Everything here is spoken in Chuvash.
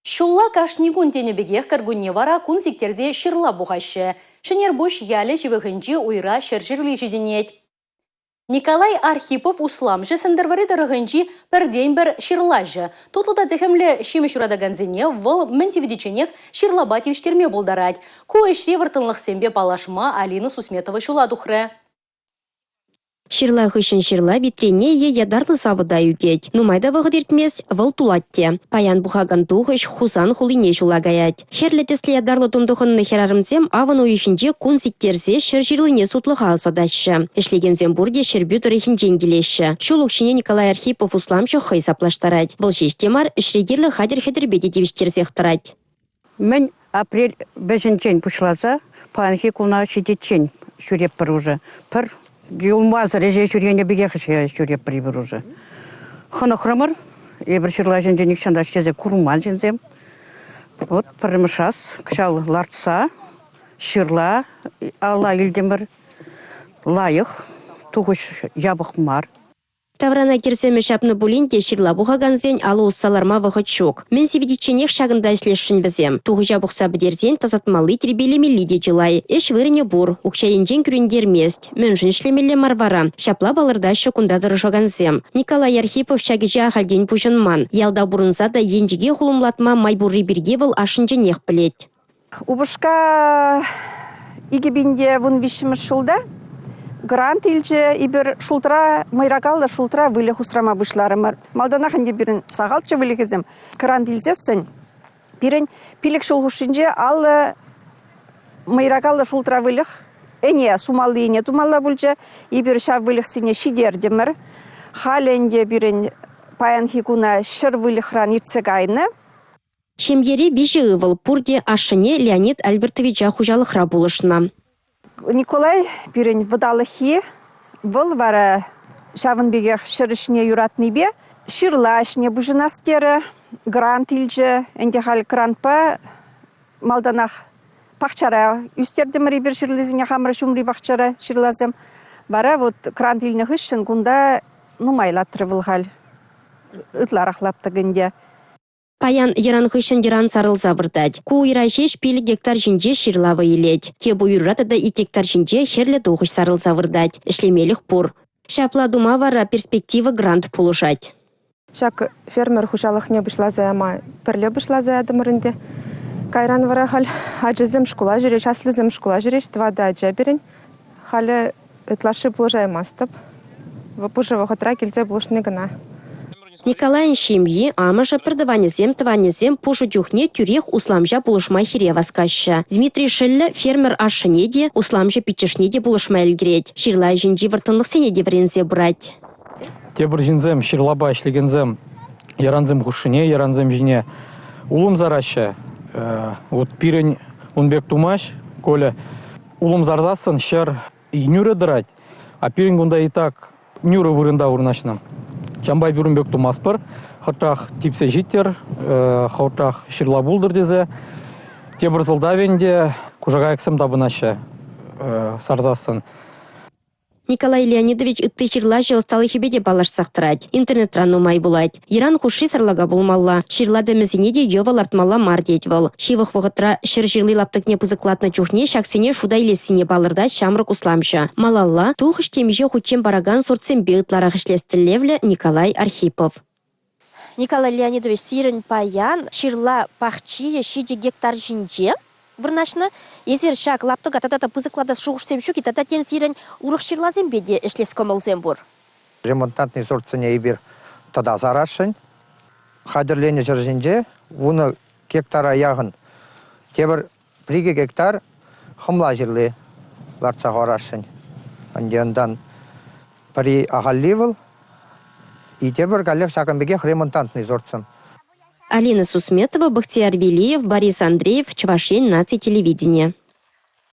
Ҫулла кашни кун тенӗ пекех, кӗркунне вара кун сиктерсе ҫырла пухаҫҫӗ. Шӗнерпуҫ ялӗ ҫывӑхӗнчи уйра ҫӗршывли ҫитӗнет. Николай Архипов усламҫӑ Сӗнтӗрвӑрри тӑрӑхӗнчи пӗртен-пӗр ҫырлаҫӑ. Тутлӑ та техӗмлӗ ҫимӗҫ юратакансене вӑл мӗн сивӗтичченех ҫырлапа тивӗҫтерме пултарать. Ку ӗҫри вӑрттӑнлӑхсемпе паллашма Алина Сусметова ҫула тухрӗ. Ҫырла хыҫҫӑн ҫырла витрене е ятарлӑ савӑта ӳкет. Нумай та вӑхӑт иртмест, вӑл тулать те. Паян пухакан тухӑҫ Хусан хулине ҫула каять. Хӗрлӗ тӗслӗ ятарлӑ тум тӑхӑннӑ хӗрарӑмсем авӑн уйӑхӗнче кун сиктерсе ҫӗрҫырлине сутлӑха ӑсатаҫҫӗ. Ӗҫлекенсем пурте Ҫӗрпӳ тӑрӑхӗнчен килеҫҫӗ. Ҫул укҫине Николай Архипов усламҫӑ хӑй саплаштарать. Вӑл ҫеҫ те мар, ӗҫре кирлӗ хатӗр-хӗтӗрпе те тивӗҫтерсех тӑрать. Мӗн апрель вӗҫӗнчен пуҫласа паянхи куна ҫитиччен ҫӳретпӗр уже. Пӗр юлмасӑр ӗҫе ҫӳренӗ пекех ӗҫе ҫӳретпӗр эпир уже. Хӑнӑхрӑмӑр. Эпир ҫырла ҫинче нихҫан та ӗҫлесе курман ҫынсем. Вот пӗрремӗш раз кӑҫал лартса ҫырла алла илтӗмӗр. Лайӑх, тухӑҫ япӑх мар. Таврана кӗрсемӗ ҫапнӑ пулин те ҫырла пухакансен алӑ усса ларма вӑхӑт ҫук. Мӗн сивӗтичченех ҫакӑнта ӗҫлесшӗн вӗсем. Тухӑҫа пухса пӗтерсен тасатмалли, тирпейлемелли те чылай. Ӗҫ вырӑнӗ пур, укҫа енчен кӳрентермест. Мӗншӗн ӗҫлемелле мар вара? Ҫапла палӑртаҫҫӗ кунта тӑрӑшакансем. Николай Архипов ҫак ӗҫе ахальтен пуҫӑнман. Ялта пурӑнса та енчӗке хулӑмлатма май пурри пирки вӑл ашшӗнченех пӗлет. Упӑшка 2013 ҫулта грант илчӗ. Эпир шултра, мӑйракаллӑ шултра выльӑх усрама пуҫларӑмӑр. Малтанах ӗнтӗ пирӗн сахалччӗ выльӑхӗсем. Грант илсессӗн пирӗн 5 ҫул хушшинче 50 мӑйракаллӑ шултра выльӑх ӗне сумалли ӗне тумалла пулчӗ. Эпир ҫав выльӑхсене ҫитертӗмӗр. Халӗ ӗнтӗ пирӗн паянхи куна 100 выльӑхран иртсе кайнӑ. Ҫемьере виҫӗ ывӑл, пурте ашшӗне Леонид Альбертовича хуҫалӑхра пулӑшнӑ. Николай пирӗн вӑталӑххи, вӑл вара ҫавӑн пекех 100 ӗҫне юратнипе ҫырла ӗҫне пуҫӑнас терӗ, грант илчӗ. Ӗнтӗ халь грантпа малтанах пахчара ӳстертӗмӗр эпир ҫырлисене хамӑр ҫумри пахчара ҫырласем. Вара вот грант илнӗ хыҫҫӑн кунта нумайлатрӗ вӑл халь, ытларах лаптӑк ӗнтӗ. Паян йӑран хыҫҫӑн йӑран сарӑлса выртать. Ку уйра ҫеҫ 5 гектар ҫинче ҫырла вӑй илет. Тӗп уйра тата 2 гектар ҫинче хӗрлӗ тухӑҫ сарӑлса выртать. Ӗҫлемелӗх пур. Ҫапла тума вара «Перспектива» грант пулӑшать. Ҫак фермер хуҫалӑхне пуҫласа яма пӗрле пуҫласа ятӑмӑр ӗнтӗ. Кайран вара халь ачасем шкула ҫӳреҫ, аслисем шкула ҫӳреҫ, тӑватӑ ача пирӗн. Халӗ ытлашши пулӑшаймастӑп. Пушӑ вӑхӑтра килсе пулӑшни кӑна. Николайӑн ҫемйи, амӑшӗ, пӗртӑванӗсем, тӑванӗсем пушӑ чухне тӳрех усламҫа пулӑшма хире васкаҫҫӗ. Дмитрий шӑллӗ фермер ашшӗне те, усламҫӑ пиччӗшне те пулӑшма ӗлкӗрет. Ҫырла ӗҫӗнчи вӑрттӑнлӑхсене те вӗренсе пырать. Тепӗр ҫынсем, ҫырлапа ӗҫлекенсем йӑрансем хушшине, йӑрансем ҫине улӑм сараҫҫӗ. Вот пирӗн ун пек тумасть Коля. Улӑм сарсассӑн 100 нӳрӗ тӑрать, а пирӗн кунта и так нӳрӗ вырӑнта вырнаҫнӑ. Ҫавӑнпа эпир ун пек тумастпӑр. Хӑртрах типсе ҫиттӗр, хӑвӑртрах ҫырла пултӑр тесе. Тепӗр сӑлтавӗ ӗнтӗ кушакайӑксем тапӑнаҫҫӗ сарсассӑн. Николай Леонидович ытти ҫырлаҫӑ ӑсталӑхӗпе те паллашсах тӑрать. Интернетра нумай вулать. Йӑран хушши сарлака пулмалла, ҫырла тӗмӗсене те йӑвӑ лартмалла мар тет вӑл. Ҫывӑх вӑхӑтра 100 ҫырли лаптӑкне пысӑклатнӑ чухне ҫаксене шута илессине палӑртать ҫамрӑк усламҫӑ. Малалла тухӑҫ темиҫе хутчен паракан сортсемпе ытларах ӗҫлес тӗллевлӗ Николай Архипов. Николай Леонидович, сирӗн паян ҫырла пахчийӗ 7 гектар ҫинче вырнаҫнӑ. Эсир ҫак лаптӑка тата та пысӑклатас шухӑшсем ҫук-и тата тен сирӗн урӑх ҫырласемпе те ӗҫлес кӑмӑлсем пур? Ремонтантный сортсене эпир тата сарасшӑн. Хатӗрленӗ ҫӗр ҫинче 10 гектара яхӑн тепӗр 1-2 гектар хӑмла ҫырли лартса хӑварасшӑн. Ӗнтӗ унтан пӗри ахальли вӑл, и тепӗр каллех ҫакӑн пекех ремонтантный сортсем. Алина Сусметова, Бахтияр Велиев, Борис Андреев, Чӑваш Ен наци телевиденийӗ.